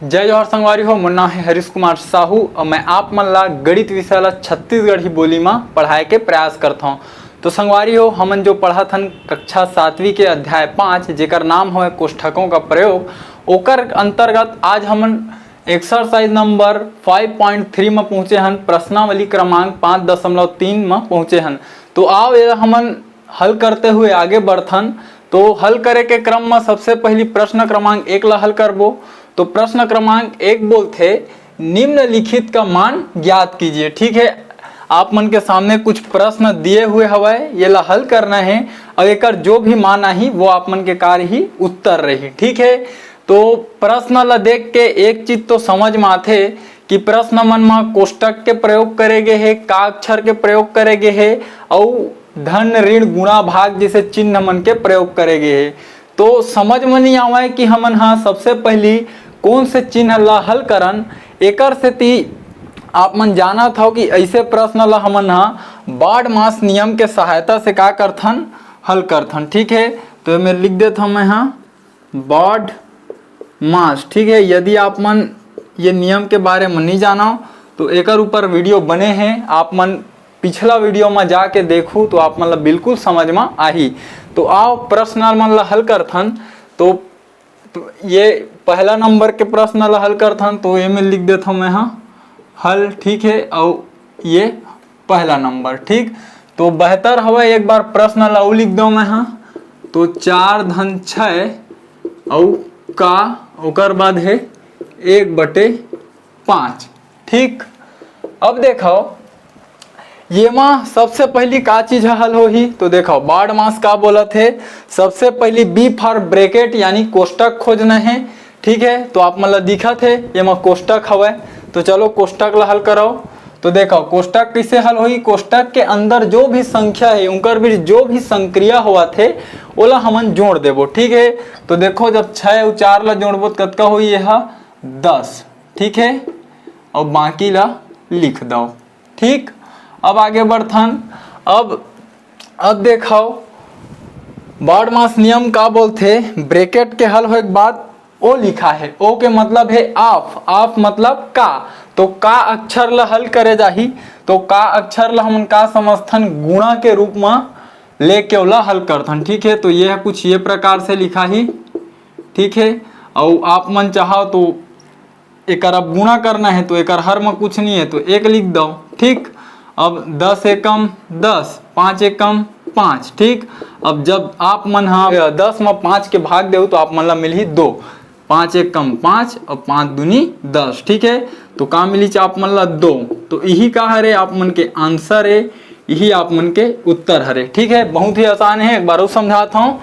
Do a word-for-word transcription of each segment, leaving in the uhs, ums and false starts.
जय जोहार संगवारी हो, मोर नाम है हरीश कुमार साहू और मैं आप मन ला गणित विषय ला छत्तीसगढ़ी बोली मा पढ़ाए के प्रयास करत हौं। तो संगवारी हो, हमन जो पढ़त हन कक्षा सातवीं के अध्याय पाँच, जेकर नाम हवय कोष्ठकों का प्रयोग, ओकर अंतर्गत आज हमन exercise number five point three में पहुँचे हन, प्रश्नावली क्रमांक पाँच दशमलव तीन में पहुँचे हन। तो आओ, ये हमन हल करते हुए आगे बढ़थन। तो हल करे के क्रम में सबसे पहली प्रश्न क्रमांक एक ला हल करबो। तो प्रश्न क्रमांक एक बोलथे, निम्नलिखित का मान ज्ञात कीजिए। ठीक है, आप मन के सामने कुछ प्रश्न दिए हुए हवय, ये ला हल करना है और एकर जो भी मान आही, वो आप मन के कार्य ही उत्तर रही। ठीक है, तो प्रश्न ला देख के एक चीज तो समझ में आथे कि प्रश्न मन म कोष्टक के प्रयोग करे गे हे, का अक्षर के प्रयोग करे गे हे, अउ धन, ऋण, गुणा, भाग जैसे चिन्ह मन के प्रयोग करे गे हे। तो समझ में नहीं आवय कि हमन हा सबसे पहली कौन से चिन्ह ला हल करन। एकर सेती आप मन जानत हव कि ऐसे प्रश्न ला हमन हा बॉडमास नियम के सहायता से का करथन, हल करथन। ठीक है, तो एमे लिख देत हव मैं हा बॉडमास। ठीक है, यदि आप मन ये नियम के बारे में नहीं जानव तो एकर ऊपर वीडियो बने हैं, आप मन पिछला वीडियो में जाके देखू तो आप मन ला बिल्कुल समझ में आही। तो आओ, प्रश्न मन ला हल करथन। तो ये पहला नंबर के प्रश्न ला हल करथन, तो एमे लिख देथव मैं हा हल। ठीक है, अउ ये पहला नंबर। ठीक, तो बेहतर हवय एक बार प्रश्न ला अउ लिख दव मैं हा। तो चार धन छः अउ का, ओकर बाद है एक बटे पाँच। ठीक, अब देखव ये मा सबसे पहली का चीज ह हल होही। तो देखव, बॉडमास का बोलत हे, सबसे पहली B for bracket यानी कोष्टक खोजना है। ठीक है, तो आप मन ला दिखत हे ये मा कोष्टक हवय। तो चलो कोष्टक ला हल करव। तो देखव कोष्टक कैसे हल होही, कोष्टक के अंदर जो भी संख्या है, उनकर बीच जो भी संक्रिया होवत हे, ओला हमन जोड़ देबो। ठीक है, तो देखव जब छः अउ चार ला जोड़बो तो कतका होही, ये हा दस। ठीक है, अउ बाकी ला लिख दव। ठीक, अब आगे बढ़थन। अब अब देखव बॉडमास नियम का बोलथे, ब्रैकेट के हल होए के बाद ओ लिखा है, ओ के मतलब है ऑफ, ऑफ मतलब का। तो का अक्षर ला हल करे जाही, तो का अक्षर ला हमन का समझथन, गुणा के रूप में लेके ओला हल करथन। ठीक है, तो ये कुछ ये प्रकार से लिखा ही। ठीक है, अउ आप मन चाहो तो एकर अब गुणा करना है तो एकर हर में कुछ नहीं है तो एक लिख दो। ठीक, अब दस एकम दस, पाँच एकम पाँच। ठीक, अब जब आप मन हा दस में पाँच के भाग देव तो आप मन ला मिलही दो। पाँच एकम पाँच और पाँच दूनी दस। ठीक है, तो का मिली आप मन ला दो। तो यही का हरे आप मन के आंसर है, यही आप मन के उत्तर हरे। ठीक है, बहुत ही आसान है, एक बार और समझात हूँ।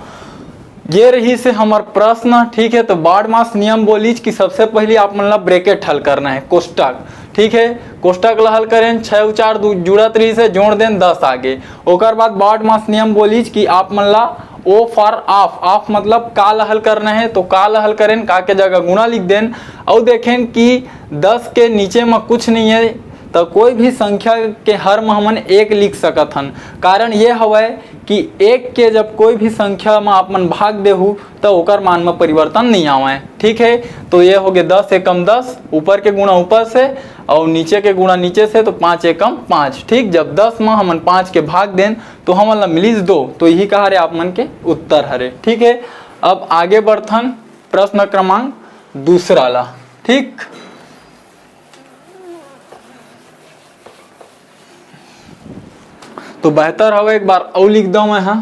ये रहिस हे हमर प्रश्न। ठीक है, तो बॉडमास नियम बोलिस कि सबसे पहली आप मन ला ब्रैकेट हल करना है, कोष्टक। ठीक है, कोष्टक ला हल करेन, छः अउ चार दू जुड़त रहिस हे, जोड़ देन दस आगे। ओकर बाद बॉडमास नियम बोलिस कि आप मन ला ओ फॉर ऑफ, ऑफ मतलब का ला हल करना है, तो का ला हल करेन, का के जगह गुणा लिख देन, अउ देखेन कि दस के नीचे में कुछ नहीं है, तो कोई भी संख्या के हर में हमन एक लिख सकत हन। कारण ये हवय कि एक के जब कोई भी संख्या में आप मन भाग देहू, तो ओकर मान में परिवर्तन नहीं आवय। ठीक है, तो ये हो गए दस एकम दस, ऊपर के गुणा ऊपर से और नीचे के गुणा नीचे से, तो पाँच एकम पाँच। ठीक, जब दस में हमन पाँच के भाग देन, तो हमन ला मिलिस दो। तो यही का हरे आप मन के उत्तर हरे। ठीक है, अब आगे बढ़थन प्रश्न क्रमांक दूसरा ला। ठीक, तो बेहतर हवे एक बार अउ लिख दो मैं हा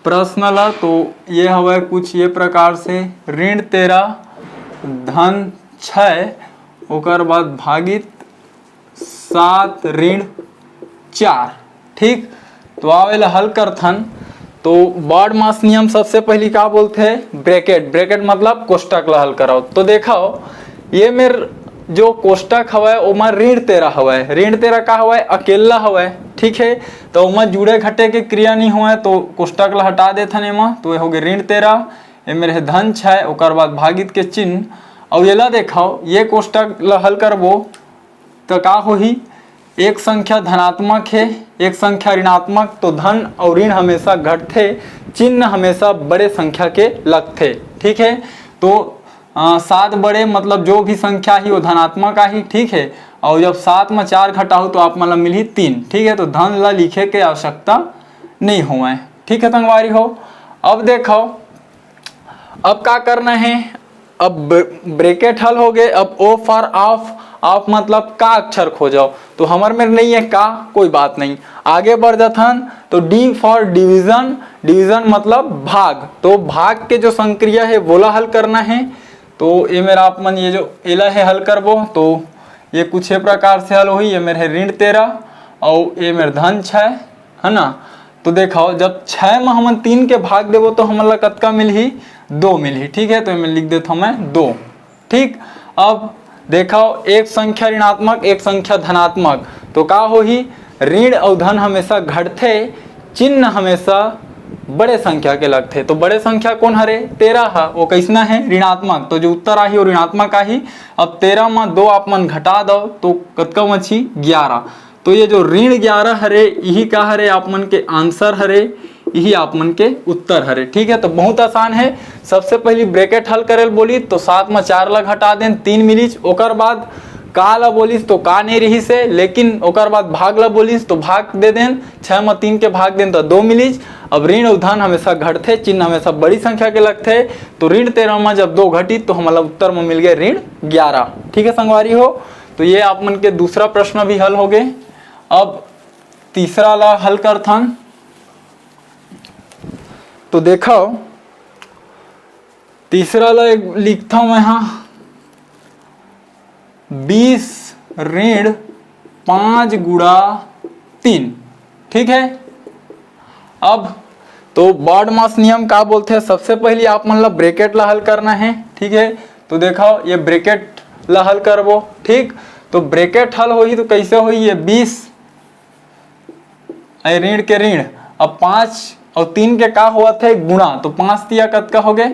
प्रश्न ला। तो ये हवे कुछ ये प्रकार से, ऋण तेरह धन छः, ओकर बाद भागित सात ऋण चार। ठीक, तो आओ एला हल करथन। तो बॉडमास नियम सबसे पहली का बोलथे, ब्रैकेट। ब्रैकेट मतलब कोष्टक ला हल करव। तो देखव, ये मेर जो कोष्टक हवय ओमा ऋण तेरह हवय। ऋण तेरह का हवय? अकेला हवय। ठीक है, तो ओमा जुड़े घटे के क्रिया नहीं होवय, तो कोष्टक ला हटा देथन एमा। तो ये हो गए ऋण तेरह, ये मेर हे धन छः, ओकर बाद भागित के चिन्ह। अउ एला देखव, ये कोष्टक ला हल करबो तो का होही? एक संख्या धनात्मक है, एक संख्या ऋणात्मक, तो धन और ऋण हमेशा घटथे, चिन्ह हमेशा बड़े संख्या के लगथे। ठीक है, तो अ, सात बड़े, मतलब जो भी संख्या ही वो धनात्मक आही, ठीक है। और जब सात में चार घटाहू तो आप मन ला मिलही तीन, ठीक है। तो धन ला लिखे के आवश्यकता नहीं होवय, ठीक है संगवारी हो। अब देखो, अब का करना है, अब ब्रेकेट हल हो गए। अब O for of, of मतलब का अक्षर खोजो, तो हमर में नहीं है का, कोई बात नहीं, आगे बढ़ जाथन। तो D for division, division मतलब भाग, तो भाग के जो संक्रिया है वोला हल करना है। तो ये मेर आप मन ये जो एला है हल करबो, तो ये कुछ ये प्रकार से हल होही। ये मेर है ऋण तेरह और ये मेर धन छः, है ना। तो देखो, जब छः में हमन तीन के भाग देबो तो हमन ला कतका मिलही? दो मिलही, ठीक है। तो ये मेर लिख देता हूँ मैं दो, ठीक। अब देखो, एक संख्या ऋणात्मक, एक संख्या धनात्मक, तो का होही? ऋण अउ धन हमेशा घटथे, चिन्ह हमेशा बड़े संख्या के लगथे। तो बड़े संख्या कौन हरे? तेरह ह, वो कैसना है? ऋणात्मक। तो जो उत्तर आही वो ऋणात्मक आही। अब तेरह में दो आप मन घटा दो तो कतका बची? ग्यारह। तो ये जो ऋण ग्यारह हरे, यही का हरे? आप मन के आंसर हरे, यही आप मन के उत्तर हरे, ठीक है। तो बहुत आसान है। सबसे पहली ब्रेकेट हल करे ल बोली तो सात में चार ला घटा देन, तीन मिलिच। ओकर बाद का ला बोलिस तो का नहीं रहिस है, लेकिन ओकर बाद भाग ला बोलिस तो भाग दे देन, छः में तीन के भाग देन तो दो मिलिच। अब ऋण अउ धन हमेशा घटथे, चिन्ह हमेशा बड़ी संख्या के लगथे। तो ऋण तेरह में जब दो घटित तो हमला उत्तर में मिल गए ऋण ग्यारह, ठीक है संगवारी हो। तो ये आप मन के दूसरा प्रश्न भी हल हो गए। अब तीसरा ला हल करथन। तो देखो, तीसरा ला एक लिखता हूँ मैं, हाँ, बीस ऋण पाँच गुणा तीन, ठीक है। अब तो बॉडमास नियम का बोलथे, सबसे पहली आप मन ला ब्रेकेट ला हल करना है, ठीक है। तो देखो, ये ब्रेकेट ला हल करबो, ठीक। तो ब्रेकेट हल होही तो कैसे होही? ये बीस, ए ऋण के ऋण, अब पाँच और तीन के का होवत है? गुणा। तो पाँच तिया कतका हो गए?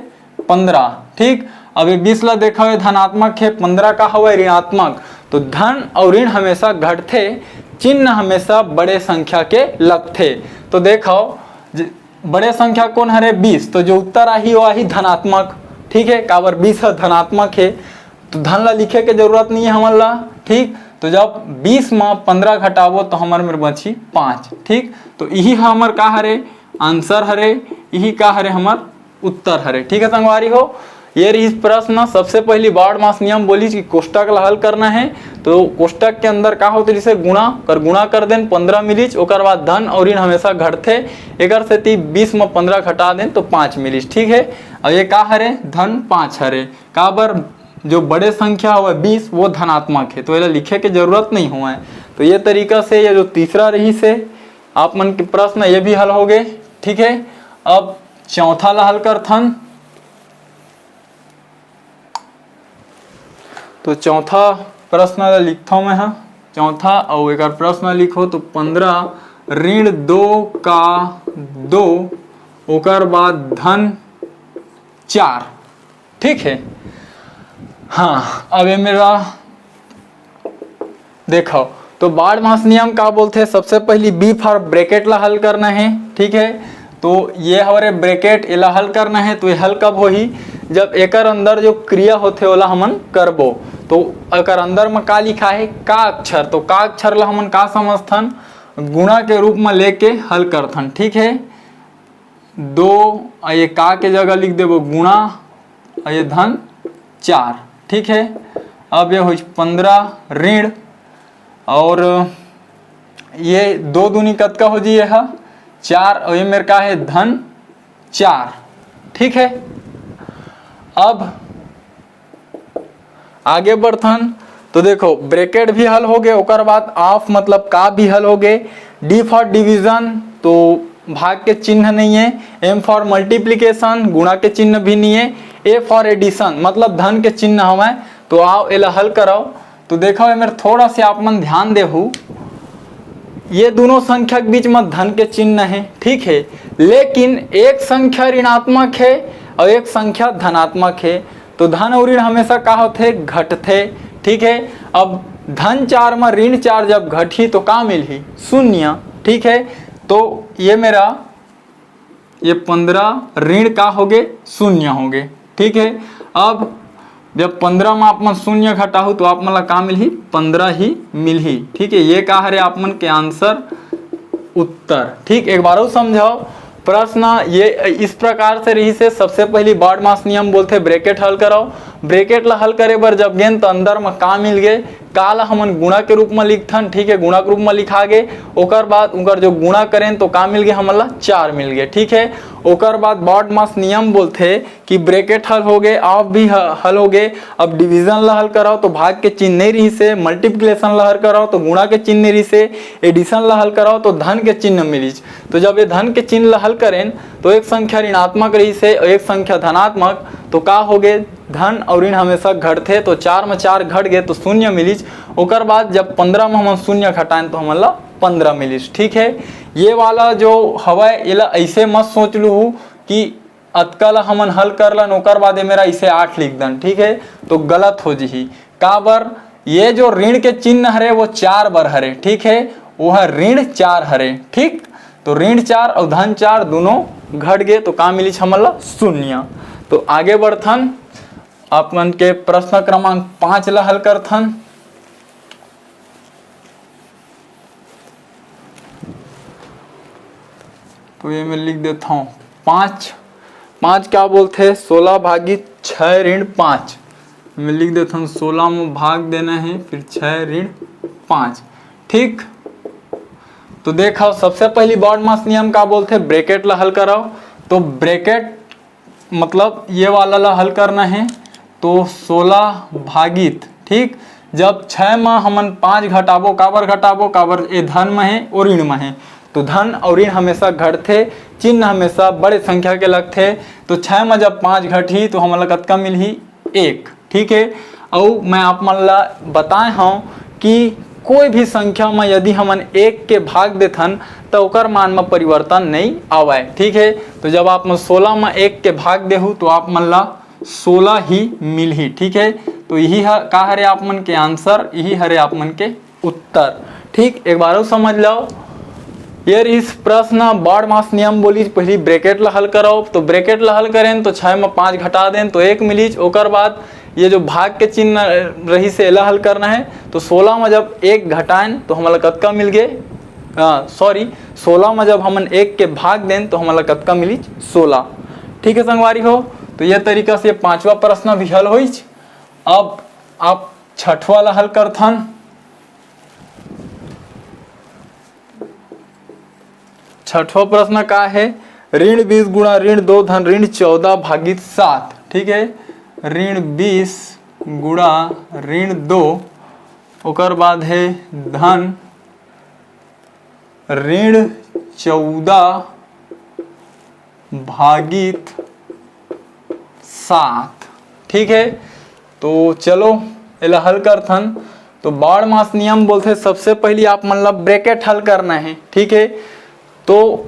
पंद्रह, ठीक। अब ये बीस ला देखा हुए धनात्मक है, पंद्रह का हवय ऋणात्मक। तो धन और ऋण हमेशा घटथे, चिन्ह हमेशा बड़े संख्या के लगथे। तो देखो, ज-, बड़े संख्या कौन हरे? बीस। तो जो उत्तर आही वो आही धनात्मक, ठीक है, काबर बीस ह धनात्मक है। तो धन ला लिखे के जरूरत नहीं है हमन ला, ठीक। तो जब बीस में पंद्रह घटाबो तो हमर मेर बची पाँच, ठीक। तो यही हमर का हरे? आंसर हरे, यही का हरे? हमर उत्तर हरे, ठीक है संगवारी हो। ये रहिस प्रश्न। सबसे पहली बॉडमास नियम बोलिस कि कोष्टक ला हल करना है। तो कोष्टक के अंदर का होथे? जैसे गुणा कर, गुणा कर देन, पंद्रह मिलिच। ओकर बाद धन और ऋण हमेशा घटथे, एकर सेती बीस में पंद्रह घटा देन तो पाँच मिलिच, ठीक है। और ये का हरे? धन पाँच हरे। काबर? जो बड़े संख्या हवय बीस, वो धनात्मक है, तो एला लिखे के जरूरत नहीं हुआ है। तो ये तरीका से ये जो तीसरा रहिस है आप मन के प्रश्न, ये भी हल हो गए, ठीक है। अब चौथा ला हल करथन। तो चौथा प्रश्न ला लिखता हूँ मैं, हाँ, चौथा, और एक प्रश्न लिखो तो पंद्रह ऋण दो का दो, ओकर बाद धन चार, ठीक है। हाँ, अब ये मेरा देखो, तो बॉडमास नियम का बोलथे, सबसे पहली B for ब्रैकेट ला हल करना है, ठीक है। तो ये हमारे ब्रैकेट, एला हल करना है। तो ये हल कब होही? जब एकर अंदर जो क्रिया होथे ओला हमन करबो। तो एकर अंदर में का लिखा है? का अक्षर। तो का अक्षर ला हमन का समझथन? गुणा के रूप में लेके हल करथन, ठीक है। दो, आ ये का के जगह लिख देबो गुणा, आ ये धन चार, ठीक है। अब ये हो पंद्रह ऋण, और ये दो दूनी कतका हो जी, ये हा चार, और ये मेर का है? धन चार, ठीक है। अब आगे बढ़थन। तो देखो, ब्रैकेट भी हल हो गए, ओकर बाद ऑफ मतलब का भी हल हो गए। D for division, तो भाग के चिन्ह नहीं है। M for multiplication, गुणा के चिन्ह भी नहीं है। A for addition, मतलब धन के चिन्ह हवय। तो आओ एला हल कराओ। तो देखो, एमेर थोड़ा से आप मन ध्यान देहू, ये दोनों संख्या के बीच में धन के चिन्ह है, ठीक है, लेकिन एक संख्या ऋणात्मक है और एक संख्या धनात्मक है। तो धन और ऋण हमेशा का होथे? घटथे, ठीक है। अब धन चार में ऋण चार जब घटही तो का मिलही? शून्य, ठीक है। तो ये मेरा, ये पंद्रह ऋण का होगे? शून्य होगे, ठीक है। अब जब पंद्रह में आप मन शून्य घटाहू तो आप मन ला का मिलही? पंद्रह ही मिलही। ठीक है, ये का हरे आप मन के आंसर, उत्तर। ठीक, एक बार अउ समझाओ प्रश्न ये इस प्रकार से रहिसे। सबसे पहली बॉडमास नियम बोलथे ब्रैकेट हल कराओ। ब्रैकेट ला हल करे बर जब गेन तो अंदर में का मिल गे? का ला हमन गुणा के रूप में लिखथन, ठीक है, गुणा के रूप में लिखा गे। ओकर बाद उनकर जो गुणा करें तो का मिल गे? हमन ला चार मिल गे। ठीक है, ओकर बाद बॉडमास नियम बोलथे कि ब्रैकेट हल हो गे, ऑफ भी ह-, हल हो गे। अब डिवीजन ला हल कराओ तो भाग के चिन्ह नहीं रहिसे, मल्टीप्लिकेशन ला हल कराओ तो गुणा के चिन्ह नहीं रहिसे, एडिशन ला हल कराओ तो धन के चिन्ह मिलिस। तो जब ये धन के चिन्ह ला हल करें तो एक संख्या ऋणात्मक रहिसे और एक संख्या धनात्मक, तो का हो गे? धन और ऋण हमेशा घटथे, तो चार में चार घट गे तो शून्य मिलिस। ओकर बाद जब पंद्रह में हमन शून्य घटाएं तो हमन ला पंद्रह मिलिस। ठीक है, ये वाला जो हवय एला ऐसे मत सोच लूहू कि अतका ला हमन हल कर लन, ओकर बाद ये मेरा इसे आठ लिख दन, ठीक है, तो गलत हो जिही। काबर? ये जो ऋण के चिन्ह हरे वो चार बर हरे, ठीक है, वो है ऋण चार हरे। ठीक, तो ऋण चार और धन चार दोनों घट गए तो का मिलिस हमन ला? शून्य। तो आगे बढ़थन, अपन के प्रश्न क्रमांक पाँच ला हल करथन। तो ये मैं लिख देता हूँ पाँच। पाँच क्या बोलते हैं? सोलह भागी छः ऋण पाँच। मैं लिख देता हूँ, सोलह में भाग देना है, फिर छः ऋण पाँच। ठीक, तो देखो, सबसे पहली बॉडमास नियम का बोलते हैं, ब्रैकेट ला हल कराओ। तो ब्रैकेट मतलब ये वाला ला हल करना है, तो सोलह भागित, ठीक, जब छः में हमन पाँच घटाबो, काबर घटाबो? काबर ये धन में है और ऋण में है, तो धन और ऋण हमेशा घटथे, चिन्ह हमेशा बड़े संख्या के लगथे। तो छः में जब पाँच घटही तो हमन ला कतका मिलही? एक। ठीक है, अउ मैं आप मन ला बताए हूँ कि कोई भी संख्या में यदि हमन एक के भाग देथन तो ओकर मान में परिवर्तन नहीं आवय। ठीक है, तो जब आप मन सोलह में एक के भाग देहू तो आप मन ला सोलह ही मिलही। ठीक है, तो यही ह-, का हरे आप मन के आंसर, यही हरे आप मन के उत्तर। ठीक, एक बार अउ समझ लो, ये रहिस प्रश्न, बॉडमास नियम बोलिस, पहली ब्रैकेट ला हल कराओ, तो ब्रैकेट ला हल करें तो छः में पाँच घटा दें तो एक मिलिस, ओकर बाद ये जो भाग के चिन्ह रहिस एला हल करना है, तो सोलह में जब एक घटाएं तो हमला कतका मिल गए? हाँ, सॉरी, सोलह में जब हमन एक के भाग दें तो हमला कतका मिलिस? सोलह। ठीक है संगवारी हो, तो यह तरीका से पांचवा प्रश्न भी हल होइस। अब आप छठवा ला हल करथन। छठवा प्रश्न का है? ऋण बीस गुणा ऋण दो धन ऋण चौदह भागित सात। ठीक है, ऋण बीस गुणा ऋण दो, ओकर बाद है धन ऋण चौदह भागित सात। ठीक है, तो चलो एला हल करथन। तो बॉडमास नियम बोलथे, सबसे पहली आप मन ला ब्रैकेट हल करना है। ठीक है, तो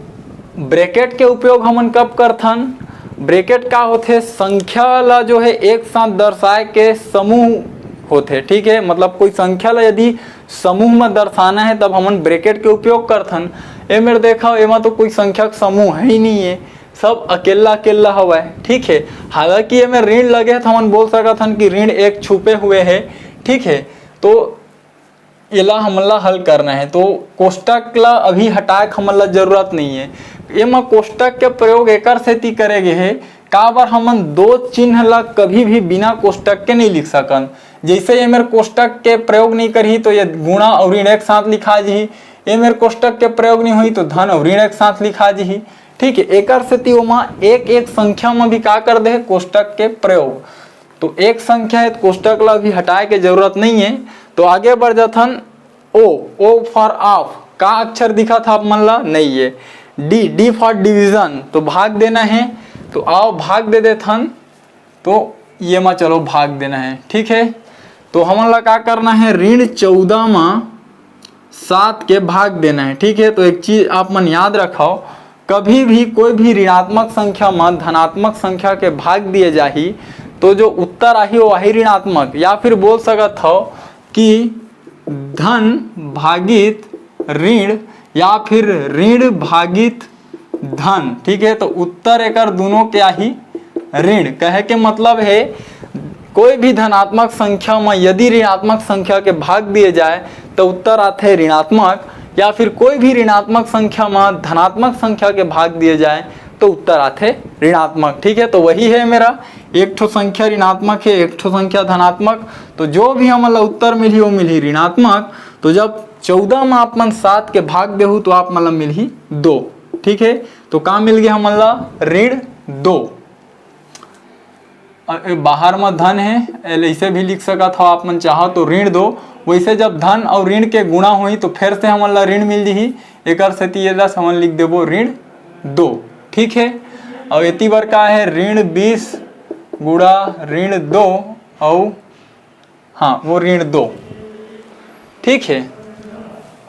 ब्रैकेट के उपयोग हमन कब करथन? ब्रैकेट का होथे? संख्या ला जो है एक साथ दर्शाए के समूह होथे। ठीक है, मतलब कोई संख्या ला यदि समूह में दर्शाना है तब हमन ब्रैकेट के उपयोग करथन। ए मेर देखो, एमा तो कोई संख्या के समूह है ही नहीं है, सब अकेला अकेला हवय। ठीक है, हालांकि एमे ऋण लगे है तो हमन बोल सकत हन कि ऋण एक छुपे हुए है। ठीक है, तो एला हमन ला हल करना है, तो कोष्टक ला अभी हटाए के हमन ला जरूरत नहीं है। एमा कोष्टक के प्रयोग एकर सेती करे गे हे, काबर हमन दो चिन्ह ला कभी भी बिना कोष्टक के नहीं लिख सकन। जैसे ये मेर कोष्टक के प्रयोग नहीं करही तो ये गुणा और ऋण एक साथ लिखा जही, ये मेर कोष्टक के प्रयोग नहीं होही तो धन और ऋण एक साथ लिखा जही। ठीक है, एकर सेती ओमा एक एक संख्या में भी का कर दे हे, कोष्टक के प्रयोग। तो एक संख्या है तो कोष्टक ला भी हटाए के जरूरत नहीं है। तो आगे बढ़ जाथन, ओ, ओ फॉर ऑफ, का अक्षर दिखा था आप मन ला? नहीं है। डी, डी फॉर डिवीजन, तो भाग देना है। तो आओ भाग दे देथन। तो ये मा चलो भाग देना है। ठीक है, तो हमन ला का करना है? ऋण चौदह मा सात के भाग देना है। ठीक है, तो एक चीज आप मन याद रखो, कभी भी कोई भी ऋणात्मक संख्या मा धनात्मक संख्या के भाग दिए जाही तो जो उत्तर आही वो आही ऋणात्मक, या फिर बोल सकत हो कि धन भागित ऋण या फिर ऋण भागित धन। ठीक है, तो उत्तर एकर दोनों के आही ऋण। कहे के मतलब है कोई भी धनात्मक संख्या म यदि ऋणात्मक संख्या के भाग दिए जाए तो उत्तर आथे ऋणात्मक, या फिर कोई भी ऋणात्मक संख्या म धनात्मक संख्या के भाग दिए जाए तो उत्तर आथे ऋणात्मक। ठीक है, तो वही है मेरा, एक ठो संख्या ऋणात्मक है, एक ठो संख्या धनात्मक, तो जो भी हमन ला उत्तर मिलही वो मिलही ऋणात्मक। तो जब चौदह म आप मन सात के भाग देहू तो आप मन ला मिलही दो। ठीक है, तो का मिल गया हमन ला? ऋण दो। अ, ए, बाहर म धन हे, एला ऐसे भी लिख सकत हव आप मन चाहो तो ऋण दो। वैसे जब धन अउ ऋण के गुणा होही तो फेर से हमन ला ऋण मिल जही, एकर सेती एला हमन लिख देबो ऋण दो। ठीक है, अउ एती बर का है, ऋण बीस गुणा ऋण दो, अउ हाँ, वो ऋण दो। ठीक है,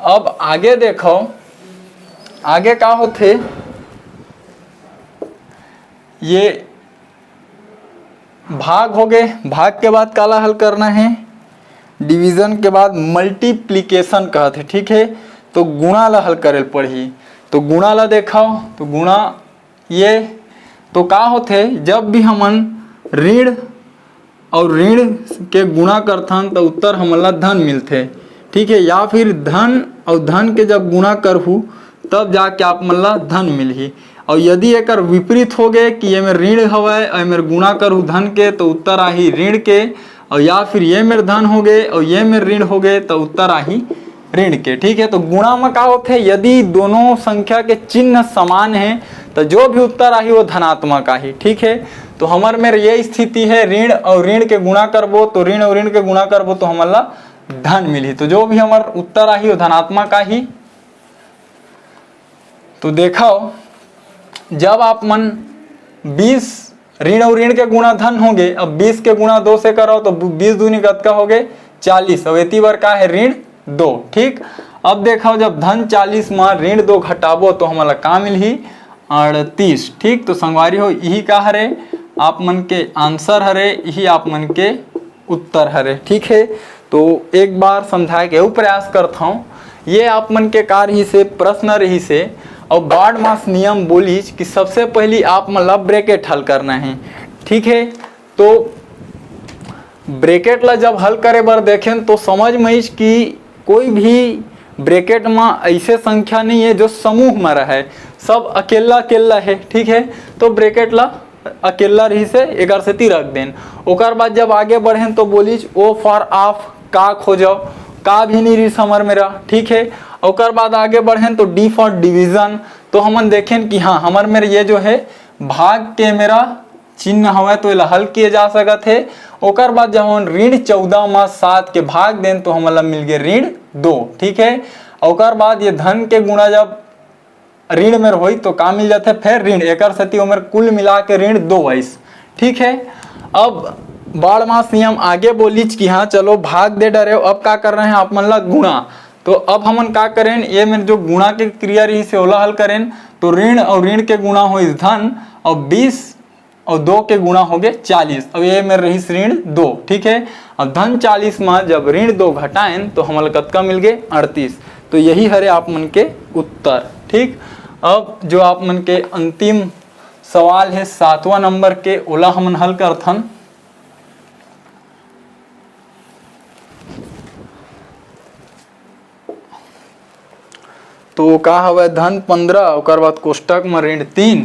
अब आगे देखो, आगे का होथे, ये भाग हो गए। भाग के बाद काला हल करना है? डिवीजन के बाद मल्टीप्लीकेशन कहत है। ठीक है, तो गुणा ला हल करे पड़ही। तो गुणा ला देखो, तो गुणा ये तो का होथे, जब भी हमन ऋण और ऋण के गुणा करथन तो उत्तर हमन ला धन मिलथे। ठीक है, या फिर धन और धन के जब गुणा करहू तब जाके आप मन ला धन मिलही। और यदि एकर विपरीत हो गए कि ये मेर ऋण हवय और ये मेर गुणा करहू धन के तो उत्तर आही ऋण के, और या फिर ये मेर धन हो गए और ये मेर ऋण हो गए तो उत्तर आही ऋण के। ठीक है, तो गुणा में का होथे, यदि दोनों संख्या के चिन्ह समान है तो जो भी उत्तर आही वो धनात्मक आही। ठीक है, तो हमर मेर ये स्थिति है, ऋण और ऋण के गुणा करबो तो ऋण और ऋण के गुणा करबो तो हमन ला धन मिलही। तो जो भी हमर उत्तर आही वो धनात्मक आही। तो देखो, जब आप मन बीस, ऋण और ऋण के गुणा धन होगे, अब बीस के गुणा दो से करो तो बीस दूनी कतका होगे? चालीस। अब एती बर का है? ऋण दो। ठीक, अब देखो, जब धन चालीस मा ऋण दो घटाबो तो हमन ला का मिलही? अड़तीस। ठीक, तो संगवारी हो, यही का हरे? आप मन के आंसर हरे, यही आप मन के उत्तर हरे। ठीक है, तो एक बार समझाए के अउ प्रयास करत हूँ। ये आप मन के का रहिसे? प्रश्न रहिसे, और बारहमास नियम बोलिस कि सबसे पहली आप मन ला ब्रैकेट हल करना है। ठीक है, तो ब्रैकेट ला जब हल करे बर देखें तो समझ में आइस कि कोई भी ब्रैकेट में ऐसे संख्या नहीं है जो समूह में रहे, सब अकेला अकेला है। ठीक है, तो ब्रैकेट ला अकेला रहिसे, एकर सेती रख देन। ओकर बाद जब आगे बढ़ेन तो बोलिस O for off, का खोजव, का भी नहीं रहिस हमर मेरा। ठीक है, ओकर बाद आगे बढ़ेन तो D for division, तो हमन देखेन कि हाँ, हमर मेर ये जो है भाग के मेरा चिन्ह हवय तो एला हल किए जा सकत हे। ओकर बाद जब हमन ऋण चौदह मा सात के भाग देन तो हमन ला मिल गे ऋण दो। ठीक है, ओकर बाद ये धन के गुणा जब ऋण में होई तो का मिल जाथे? फेर ऋण, एकर सेती ओमेर कुल मिला के ऋण दो आइस। ठीक है, अब बारहमास नियम आगे बोलिच कि हाँ चलो भाग दे डरे, अब का करना है आप मन ला? गुणा। तो अब हमन का करेन, ये मेर जो गुणा के क्रिया रहिसे ओला हल करेन, तो ऋण और ऋण के गुणा होइस धन, और बीस और दो के गुणा होगे चालीस, और ये मेर रहिस ऋण दो। ठीक है, अब धन चालीस मा जब ऋण दो घटाएन तो हमन ला कतका मिल गे? अड़तीस। तो यही हरे आप मन के उत्तर। ठीक, अब जो आप मन के अंतिम सवाल है सातवां नंबर के, ओला हमन हल करथन। तो का हवय? धन पंद्रह, ओकर बाद कोष्टक में ऋण तीन,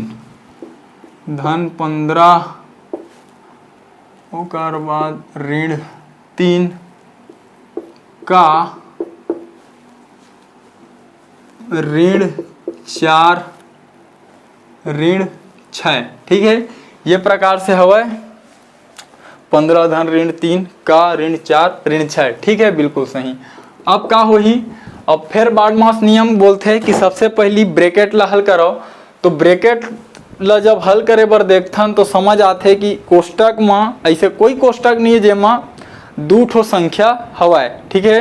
धन पंद्रह, ओकर बाद ऋण तीन का ऋण चार, ऋण छः। ठीक है, ये प्रकार से हवय। पंद्रह धन ऋण तीन का ऋण चार ऋण छः। ठीक है, बिल्कुल सही। अब का होही? अब फेर बारहमास नियम बोलथे कि सबसे पहली ब्रैकेट ला हल करो। तो ब्रैकेट ला जब हल करे बर देखथन तो समझ आथे कि कोष्टक म ऐसे कोई कोष्टक नहीं है जेमा दू ठो संख्या हवय। ठीक है,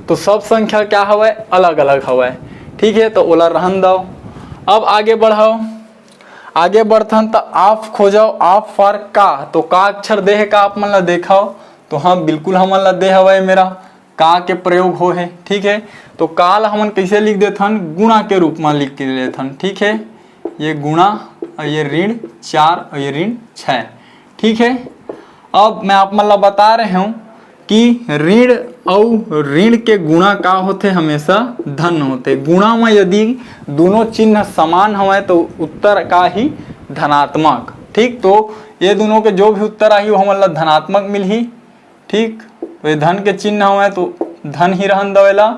तो सब संख्या क्या हवय? अलग अलग हवय। ठीक है, तो ओला रहन दव। अब आगे बढ़ाओ, आगे बढ़थन त ऑफ खोजव, ऑफ फॉर का। तो का अक्षर दे हे का आप मन ला देखव? तो हाँ, बिल्कुल हमन ला दे हवय मेरा का के प्रयोग हो हे। ठीक है, तो का ला हमन कैसे लिख देथन? गुणा के रूप में लिख के लेथन। ठीक है, ये गुणा और ये ऋण चार और ये ऋण छः। ठीक है, अब मैं आप मन ला बता रहे हूँ कि ऋण अउ ऋण के गुणा का होथे, हमेशा धन होथे। गुणा में यदि दोनों चिन्ह समान हवय तो उत्तर का ही धनात्मक। ठीक, तो ये दोनों के जो भी उत्तर आही वो हमन ला धनात्मक मिलही। ठीक, तो ये धन के चिन्ह हवय तो धन ही रहन दवेला।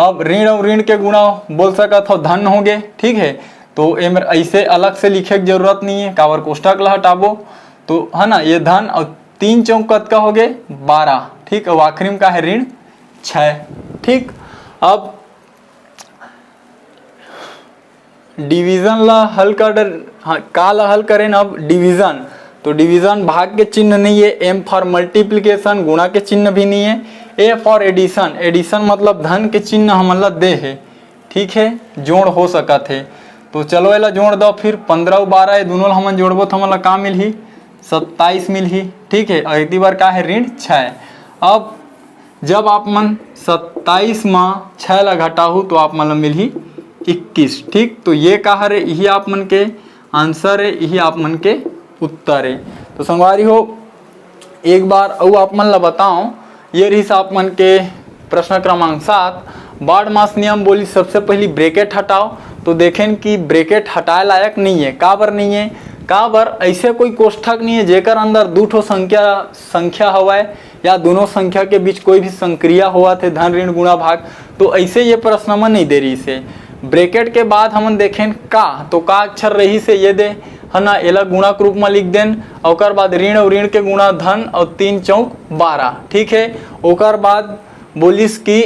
अब ऋण अउ ऋण के गुणा बोल सकत हो, धन होगे। ठीक है, तो एम ऐसे अलग से लिखे के जरूरत नहीं है, काबर कोष्ठक ला हटाबो तो, है ना, ये धन और तीन चौक कतका होगे? बारह। ठीक, और आखिरी में का है? ऋण छः। ठीक, अब डिवीजन ला हल कर, हाँ, का ला हल करें अब? डिवीजन। तो डिवीजन भाग के चिन्ह नहीं है, एम फॉर मल्टीप्लीकेशन, गुणा के चिन्ह भी नहीं है, ए फॉर एडिशन, एडिशन मतलब धन के चिन्ह हमन ला दे है। ठीक है, जोड़ हो सकत है। तो चलो एला जोड़ दो फिर, पंद्रह अउ बारह ये दोनों ला हमन जोड़बो तो हमन ला का मिलही? सत्ताईस मिलही। ठीक है, और इतनी बार का है? ऋण छः। अब जब आप मन सत्ताईस मा छः ला घटाहू तो आप मन ला मिलही इक्कीस। ठीक, तो ये का हरे? यही आप मन के आंसर है, यही आप मन के उत्तर है। तो संगवारी हो, एक बार अउ आप मन ला बताओ, ये रहिस आप मन के प्रश्न क्रमांक सात। बारहमास नियम बोली सबसे पहली ब्रैकेट हटाओ, तो देखेन कि ब्रैकेट हटाए लायक नहीं है। काबर नहीं है? काबर ऐसे कोई कोष्ठक नहीं है जेकर अंदर दू ठो संख्या, संख्या हवय या दोनों संख्या के बीच कोई भी संक्रिया होवत हे, धन ऋण गुणा भाग, तो ऐसे ये प्रश्न में नहीं दे रहिस हे। ब्रैकेट के बाद हमन देखेन का, तो का अक्षर रहिस हे ये दे, है ना, एला गुणक रूप में लिख देन। ओकर बाद ऋण अउ ऋण के गुणा धन अउ तीन चौक बारह। ठीक है, ओकर बाद बोलिस कि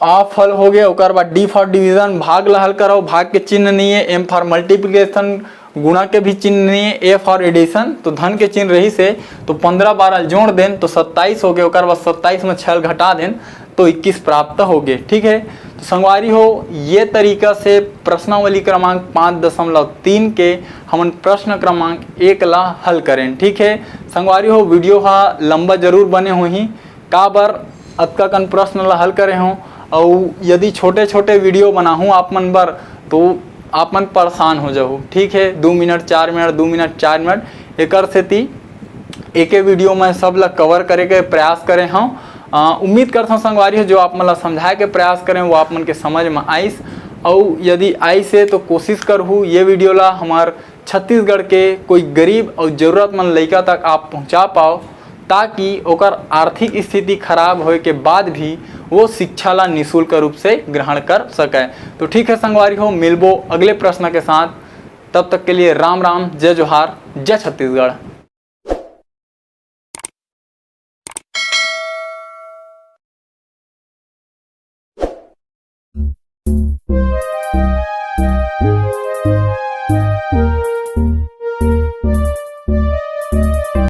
आ फल हो गया। ओकर बाद डी फॉर डिवीजन, भाग ला हल कराओ, भाग के चिन्ह नहीं है। एम फॉर मल्टीप्लीकेशन, गुणा के भी चिन्ह नहीं है। ए फॉर एडिशन, तो धन के चिन्ह रहिस हे, तो पंद्रह बारह जोड़ देन तो सत्ताईस हो गए। ओकर बाद सत्ताईस में छः घटा देन तो इक्कीस प्राप्त हो गए। ठीक है, तो संगवारी हो, ये तरीका से प्रश्नावली क्रमांक पाँच दशमलव तीन के हमन प्रश्न क्रमांक एक ला हल करेन। ठीक है संगवारी हो, वीडियो हा लंबा जरूर बने होही, काबर अतका कन प्रश्न ला हल करे हों, अउ यदि छोटे छोटे वीडियो बनाहूँ आप मन बर तो आप मन परेशान हो जाहू। ठीक है, दू मिनट चार मिनट, दू मिनट चार मिनट, एकर सेती एके वीडियो में सब ला कवर करे के प्रयास करे हूँ। अ, उम्मीद करथों संगवारी हो, जो आप मन ला समझाए के प्रयास करें वो आप मन के समझ में आइस, अउ यदि आइस हे तो कोशिश करहू ये वीडियो ला हमार छत्तीसगढ़ के कोई गरीब अउ जरूरतमंद लइका तक आप पहुंचा पाओ, ताकि ओकर आर्थिक स्थिति खराब होए के बाद भी वो शिक्षा ला निशुल्क रूप से ग्रहण कर सके। तो ठीक है संगवारी हो, मिलबो अगले प्रश्न के साथ। तब तक के लिए राम राम, जय जोहार, जय छत्तीसगढ़।